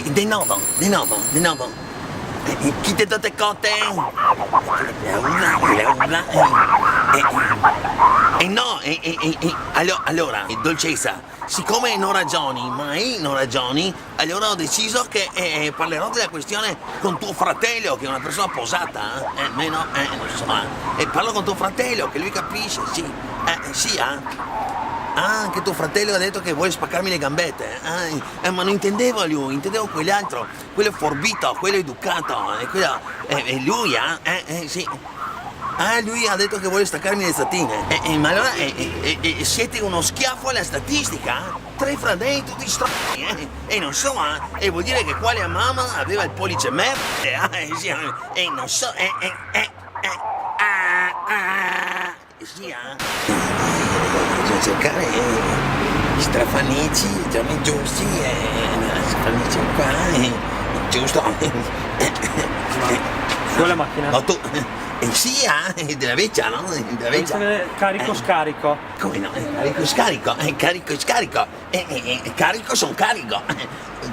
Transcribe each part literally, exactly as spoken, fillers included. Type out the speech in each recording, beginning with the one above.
De novo, de novo, de novo. Eh, eh, chi te do te cote? Eh, eh, eh, eh, eh, no, eh, eh, eh, eh, allo-, allora, eh, dolcezza, siccome non ragioni, mai non ragioni, allora ho deciso che, eh, eh, parlerò della questione con tuo fratello, che è una persona posata, eh? Eh, meno, eh, non so, eh. E parlo con tuo fratello, che lui capisce, sì. Eh, eh, sì, eh. Ah, anche tuo fratello ha detto che vuole spaccarmi le gambette, eh? Ah, eh, ma non intendevo lui, intendevo quell'altro, quello forbito, quello educato, eh, quello, eh, è lui, eh? Eh, eh, sì. Ah, lui ha detto che vuole staccarmi le statine. Eh, eh, ma allora, eh, eh, eh, eh, siete uno schiaffo alla statistica, eh? Tre fratelli tutti str-, eh? E non so, eh? E vuol dire che qua la mamma aveva il pollice merda, eh? Eh, sì, eh, eh, non so, eh, eh, eh, eh, ah, ah. Eh, sì, eh? Bisogna cercare, eh, i strafanici, diciamo, giusti, eh, strafanici qua, eh, giusto? Su la macchina. Ma tu, eh, sì, eh, della vecchia, no? Della vecchia. Carico, eh, scarico. Come no? Eh, carico, scarico, eh, carico, scarico. Eh, eh, eh, carico, son carico. Eh,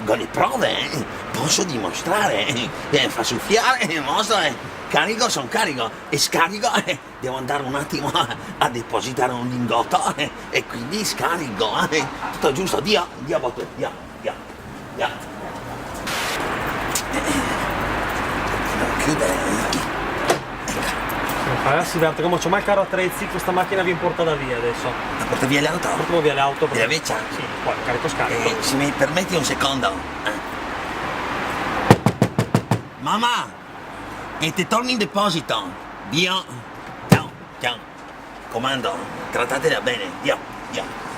con le prove, eh, posso dimostrare, eh, eh, fa soffiare, eh, mostro, eh, carico, son carico. E scarico, eh, devo andare un attimo a, a depositare un lingotto, eh, e quindi scarico, eh. Tutto giusto, via, via, via, via, via. Eh, eh. Devo chiudere, eh. Eco. Adeso se vede, come c'ho mai caro attrezzi, questa macchina vien portata via adeso. La porta via l'auto? Portemo via l'auto. Della vecchia? Sì, qua, carico scarico. Eh, se mi permeti un secondo. Eh. Mamma! E te torni in deposito. Dio. Ciao, ciao. Comando, trattatela bene. Dio, Dio.